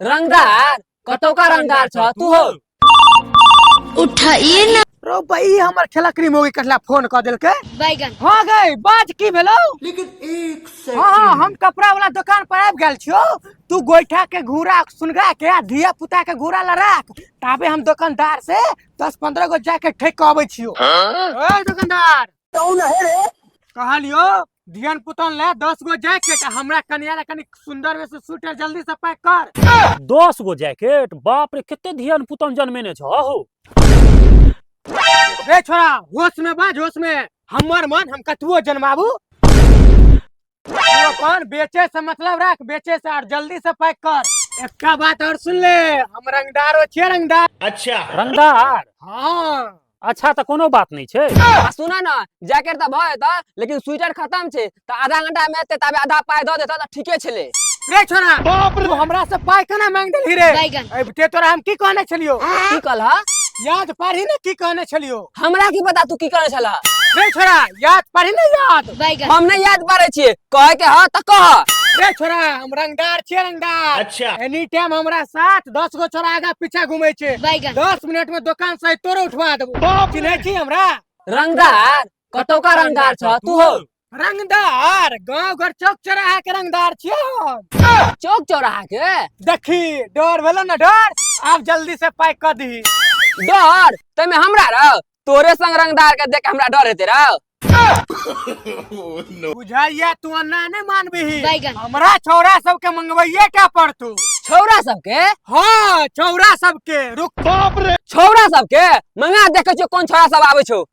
रंगदार कतौका रंगदार छ तू हो उठाइए ना। रो भाई हमर खेला क्रीम होगी कटला फोन क देलके। बैगन। हाँ गई बाज की भेलो? लेकिन एक सेकंड। हाँ हाँ हम कपड़ा वाला दुकान पर आबि गेल छियो, तू गोइठा के घूरा सुनगा के आ धिया पुता के घूरा ला राख, ताबे हम दुकानदार से 10-15 गो जैकेट ठेक के अबै छियो। ए दुकानदार कहलियो धियन पुतन ले 10 गो जैकेट आ हमरा कनिया ला कनी सुंदर में से स्वेटर जल्दी से पैक कर। 10 गो जैकेट? बाप रे कते धियन पुतन जन्मेने छ हो। रे छोरा होश में बाज, होश में। हमर मन हम कतबो जन्माबू, तू अपन बेचे से मतलब राख, बेचे से और जल्दी से पैक कर। एकटा बात और सुन ले, हम रंगदार छियै, रंगदार। अच्छा रंगदार? हाँ। अच्छा तो कोनो बात नहीं छे। आ सुना ना, जैकेट तो भय त लेकिन स्वेटर खत्म छे, त आधा घंटा में एते ताबे आधा पाई द देता त ठीके छले। रे छोरा बाप रे, तू हमरा से पाई केना मांग देलही रे? बैगन। अबिते तोरा हम की कहने छलियो? की कहलह? याद पारही ने की कहने छलियो? हमरा की पता तू की कहने छलह। रे छोरा याद पारही ने याद? बैगन। हम नहीं याद पारे छिए, कहे के ह त कह। रे छोरा हम रंगदार छियै, रंगदार। अच्छा। एनी टाइम हमरा साथ 10 गो छोरा आगा पीछा घूमे छे। बैगन। 10 मिनट में दुकान से तोरे उठवा देबो। चिन्है छी हमरा? रंगदार कतौका रंगदार छ तू हो? रंगदार गांव घर चौक चौराहा के रंगदार छियै हम। चौक चौराहा के? देखी डर भेलो ना डर, आब जल्दी से पैक कर दही। डर तैमे हमरा रह, तोरे संग रंगदार के देख के हमरा डर हेते रह। बुझाइया तू अन्ना नहीं मानबही। बैगन। हमरा छौरा सबके मंगवैये क्या पड़तू। छौरा सबके? हाँ छौरा सबके। रुक। बाप रे। छौरा सबके मंगा देखे छियो कोन छौरा सब आबै छौ।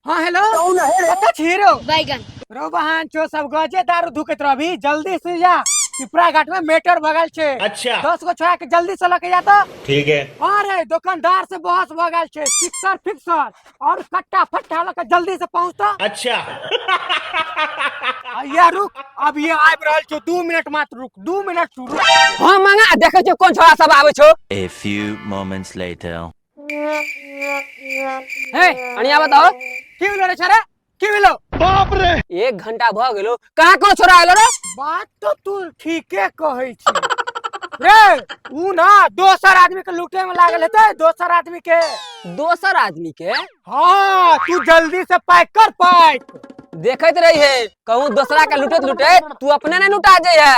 हाँ हेलो कतऽ छी रो? बैगन। रो बहन चो सब गजे दारू धुकैत रहबी, जल्दी से जा, पिपरा घाट में मेटर भगल छे। अच्छा। 10 गो छोड़ा के जल्दी से लके जा त। ठीक है। अरे दुकानदार से बहस भऽ गेल छे, सिक्सर फिक्सर और कट्टा फट्टा लके जल्दी से पहुंच त। अच्छा। अइया रुक, अब ये आबि रहल छौ, 2 मिनट मात्र रुक, 2 मिनट तू रुक। हाँ मंगा देखे छियो कोन छोड़ा सब आबै छौ। A few moments later. हे अनिया बताओ की भेलो रे छोरा, की भेलो? बाप रे। 1 घंटा भ गेलो, कहाँ को छोरा आएलो रे? बात तो तू ठीके कहै छी रे, ऊ ना दोसर आदमी के लूटे में लागल हेतै, दोसर आदमी के। दोसर आदमी के? हाँ तू जल्दी से पैक कर पैक। देखैत रही है कहूँ दोसरा के लूटैत लूटैत तू अपने नहीं लूटा जाय है।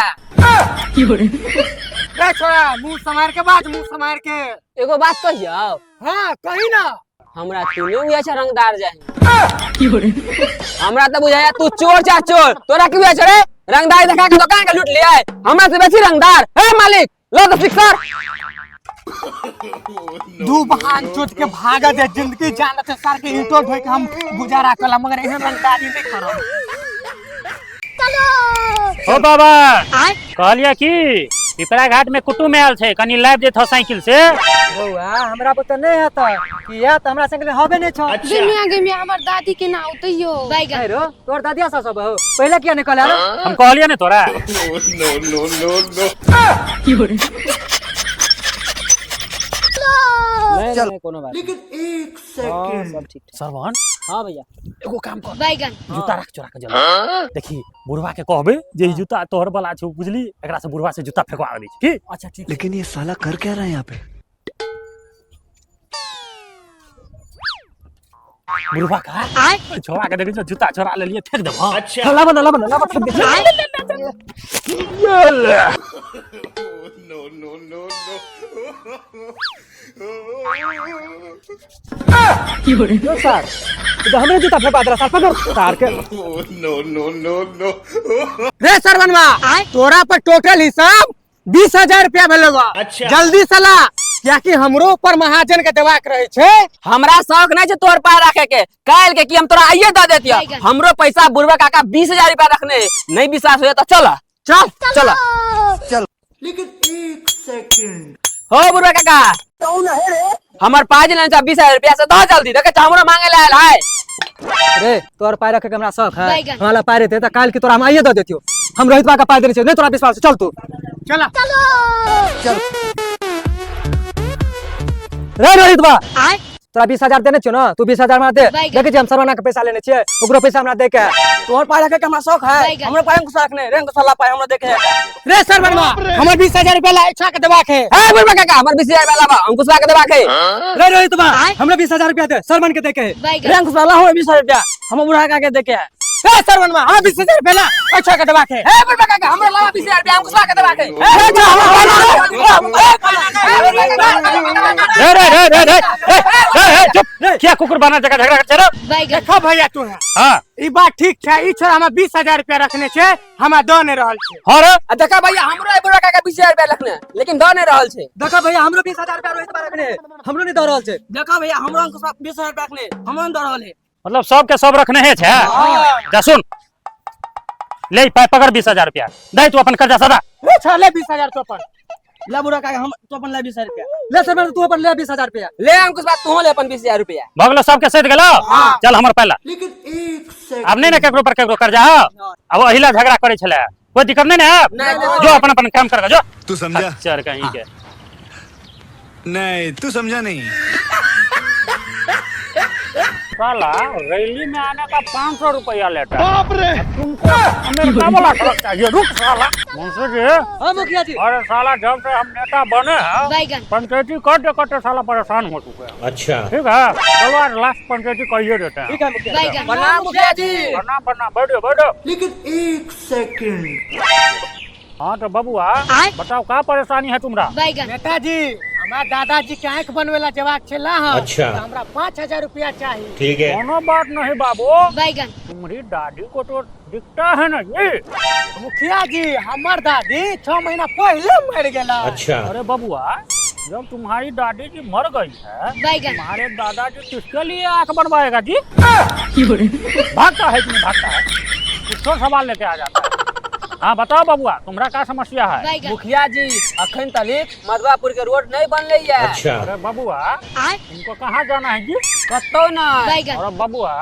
रे छोरा मुंह समार के बात, मुंह समार के। एगो बात कहियो? हाँ कही ना। हमरा तू नहीं बुझाय छ रंगदार जाय। हमरा तो बुझाया तू चोर छा, चोर। तोरा की बुझाय छ रे? रंगदार देखा के दुकान के लूट लिया, हमरा से बेसी रंगदार। हे मालिक लो तो फिक्सर। दू बहान चोट के भागा दे, जिंदगी जान से सर के ईंटो ढोई के हम गुजारा कला, मगर एहन रंगदारी नहीं करब। ओ बाबा कहलिया की पिपरा घाट में कुटुम आयल छै, कनी लाबि देथौ साइकिल से। बौआ हमरा बुते नहीं हेतौ, किया त हमरा साइकिल हबे नहीं छौ। अच्छा। गे मियां, गे मियां, हमर दादी के ना औतैयो। बैगन। रो तोर दादिया सब सब हो, पहिले किया नहीं कहले रो? हम कहलिया ने तोरा। No no no no. चल कोनो बात। लेकिन एक सेकंड। सब ठीक। सरवन। हाँ भैया एगो काम कर। बैगन। जूता राख चोरा के जल्दी। देखी बुढ़वा के कहबे जे ई जूता तोहर वाला छौ, बुझली? एकरा से बुढ़वा से जूता फेंकवा दै छै की? अच्छा ठीक। लेकिन ये साला कर क्या रहा है यहाँ पे? बुढ़वा का छोरा के देखै छौ जूता चोरा लेलिए, फेंक देबो। अच्छा। लाबो ना, लाबो ना, लाबो, फेंक दे। No no no no. यो सर, ई त हमरे जूता फेंकवा देला सर, पकड़ तार के। No no no no. रे सरवनवा तोरा पर टोटल हिसाब 20,000 रुपया भेलो बा। अच्छा। जल्दी से ला, कियाकि हमरो ऊपर महाजन के देवाक रहे छे। हमरा शौक नहीं छे तोर पाय रखे के, काल के कि हम तोरा आइए दे देतियो। हमरो पैसा बुढ़वा काका 20,000 रुपया रखने, नहीं विश्वास होय त चल चल चल चल। लेकिन एक सेकंड। हो बुढ़वा काका हमर पाय जे लेने 20,000 रुपया से दह जल्दी, देखे हमरो मांगे ला आयल है। रे तोर पाय रखे के हमरा शौक है, बैगन। हमरा पाय रहते त काल के तोरा हम आइए दे देतियो। हम रोहित बा का पाय देने छियो, नहीं तोरा विश्वास, चल तू चल। चल रे रोहित बा, तोरा 20,000 देने छियो ना, तू 20,000 हमरा दे। बैगन। देखे छी हम सरवना के पैसा लेने छियै, ओकरो पैसा हमरा दे के। तोहर पाय रखे के हमरा शौक है, हमरा पाय अंकुश रखने रे, अंकुश ला पाय हमरा देखे है। रे सरवनवा, हमर 20,000 रुपया ला इच्छा के देबा के। ए बुढ़वा काका, हमर 20,000 रुपया लाबा, अंकुश ला के देबा के। रे रोहित बा, हमरा 20,000 रुपया दे, सरवन के दे के। रे अंकुश ला हो 20,000 रुपया, हम बुढ़ा काका के दे के है। रे सरवनवा, हमरा 20,000 रुपया ला इच्छा के देबा के। ए बुढ़वा काका, हमरा लाबा 20,000 रुपया, अंकुश ला के देबा के। रे रे रे रे रे रे, चुप, क्या कुकुर बना जगह झगड़ा कर रे? देखो भैया तू है, हां ई बात ठीक छै, ई छोरा हमरा 20,000 रुपया रखने छै, हमरा दऽ नहि रहल छै। हां रे, आ देखा भैया, हमरो बुढ़वा काका 20,000 रुपया रखने, लेकिन दऽ नहि रहल छै। देखा भैया, हमरो 20,000 रुपया रोहित बा रखने, हमरो नहीं दऽ रहल छै। देखा भैया, हमरो अंकुश 20,000 रुपया रखने, हमरो नहीं दऽ रहल है। मतलब सब के सब रखने है छे। जा सुन ले, पाई पकड़ 20,000 रुपया दे, तू अपन कर्जा सदा। रे छोरा ले 20,000 तो अपन। ला बुढ़ा काका, हम तो अपन ले 20,000 रुपया। ले सरवन, तू अपन ले 20,000 रुपया। ले अंकुश बात, तू ले अपन 20,000 रुपया। भगलो सबके सैद गेलो। चल हमर पहला। लेकिन एक सेकंड। अब नहीं ना केकरो पर केकरो कर्जा हो, अब अहिला झगड़ा करे छले, कोई दिक्कत नहीं ना? नहीं। जो अपन अपन काम कर जो। तू समझा? चल कहीं के। नहीं, तू समझा नहीं। साला रैली में आने का 500 रुपया लेता है। बाप रे, तुमको अमेरिका वाला सड़क चाहिए। रुक साला। मुंशी जी। हाँ मुखिया जी। अरे साला जब से हम नेता बने हैं, पंचायती करते करते साला परेशान हो चुके हैं। अच्छा ठीक है, चलो आज लास्ट पंचायती कहिए देते हैं। ठीक है मुखिया जी। प्रणाम मुखिया जी। प्रणाम प्रणाम, बैठो बैठो। लेकिन एक सेकंड। हाँ तो बबुआ बताओ क्या परेशानी है तुम्हारा? नेताजी, हमारा दादाजी के आंख बनवेला जवाब छला हन। अच्छा। तो हमरा 5,000 रुपया चाहिए। ठीक है। कोनो बात नहीं बाबू, तुम्हारी दादी को तो दिखता है ना जी। मुखिया जी, हमर दादी 6 महीना पहले मर गेला। अच्छा। अरे बबुआ, जब तुम्हारी दादी जी मर गई है, तुम्हारे दादाजी किसके लिए आंख बनवाएगा जी? भागता है कि नहीं भागता है? कुछ तो सवाल लेके आ जाता है। हाँ बताओ बबुआ, तुम्हारा क्या समस्या है? मुखिया जी, अखन तलिक मधुआपुर के रोड नहीं बनले है। अच्छा। अरे बबुआ, तुमको कहाँ जाना है जी? कतौ नहीं। अरे बबुआ,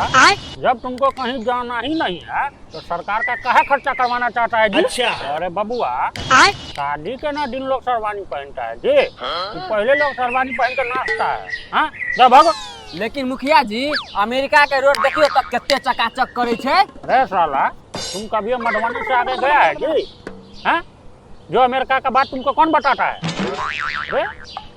जब तुमको कहीं जाना ही नहीं है तो सरकार का काहे खर्चा करवाना चाहता है जी? अच्छा। अरे बबुआ, शादी के ना दिन लोग शेरवानी पहनता है जी। तो पहले लोग शेरवानी पहन कर नाचता है। हाँ जा भागो। लेकिन मुखिया जी, अमेरिका के रोड देखियो तो कते चकाचक करे छै। अरे साला, तुम कभी मधुबनी से आगे गया है जी? हाँ, जो अमेरिका का बात तुमको कौन बताता है? रे,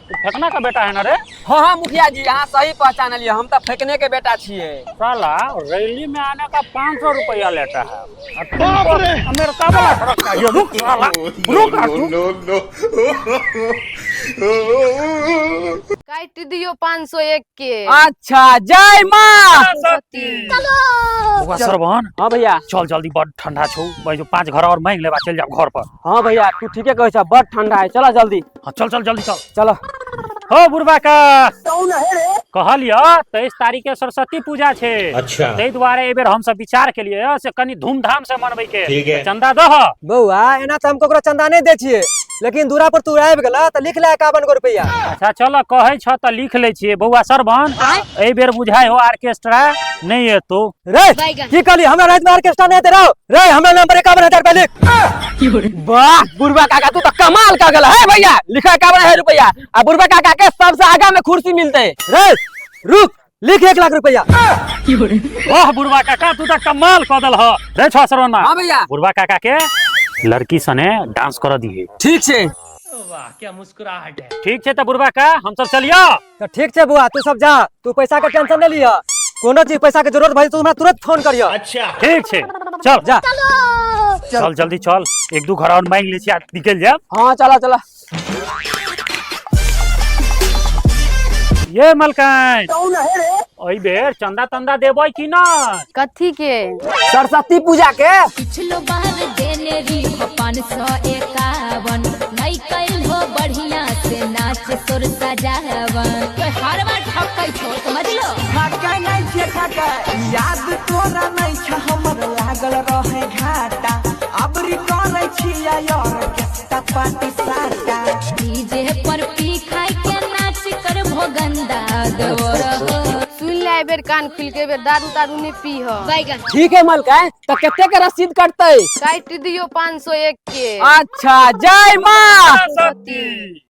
तू फेंकना का बेटा है ना रे? हाँ हाँ मुखिया जी, यहाँ सही पहचान लिये, हम तो फेंकने के बेटा छिए। साला रैली में आने का 500 रुपया लेता है। और तुमको अमेरिका वाला सड़क चाहिए। रुक साला, रुक। नो नो। काट दियो 501 के। अच्छा, जय माँ। बउआ सरवन। हाँ भैया। चल जल्दी, बड़ ठंडा छौ, भाई जो 5 घर और मांग लेबा, चल जाओ घर पर। हाँ भैया, तू ठीके कहै छ, बड़ ठंडा है, चलो जल्दी। हाँ चल चल जल्दी चल। चलो। हो बुढ़बा का कहलियो 23 तारीख के सरस्वती पूजा छे। अच्छा। ताहि दुआरे एहि बेर हम सब विचार केलियै से कनी धूमधाम से मनबै के। ठीक है। चंदा दह। बउआ, एना तऽ हम ककरो चंदा नहीं दै छियै, लेकिन दूरा पर तू आबि गेला तऽ लिख ले 51 गो रुपया। अच्छा चल, कहै छ तऽ लिख लै छियै। बउआ सरवन, एहि बेर बुझाइ हो ऑर्केस्ट्रा नहीं एतौ। रे की कहली, हमरा राति में ऑर्केस्ट्रा नहीं एतै रौ। रे हमरा नाम पर 51,000 रुपया लिख। वाह बुढ़वा काका, तू तो कमाल कर गेला है भैया, लिखा 51,000 रुपया आ बुढ़वा काका के सबसे आगा में कुर्सी मिलते। रे रुक, लिख 1 लाख रुपया। वाह बुढ़वा काका, तू तो कमाल कऽ देलह। रे छ सरवन। हाँ भैया। बुढ़वा काका के लड़की सने डांस कर दिए। ठीक छै। ठीक छै तऽ बुढ़वा का हम सब चलियो। तो ठीक छै बुआ, तू सब जा, तू पैसा के टेंशन नहीं लिह, कोनो चीज पैसा के जरूरत भई तो हमरा तुरंत फोन करियो। अच्छा। ठीक छै, चल जा। चल जल्दी चल, 1-2 घर और मांग ले छी आ निकल जाब। हाँ चलो चलो। ये मलकाइन, एहि बेर चंदा तंदा देबै कि ना? कथी के? सरस्वती पूजा के। पिछलो बार देने री 551, नहीं कैल हो बढ़िया से नाच सुर सजावन। हर बार ठकै छो, समझ लो। याद तोरा नहीं छ, हमर लागल रहे घाटा, अबरी करै छिया यार केस्टा पार्टी साटा। डीजे पर पी खाई के नाच कर भो गंदा देवर हो। सुन ले एहि बेर कान खुल के, बेर दारू तारू नहीं पी हो। ठीक है मलकाइन, तो कते के रसीद कटतै? काट दियो 501 के। अच्छा, जय माँ। सरस्वती।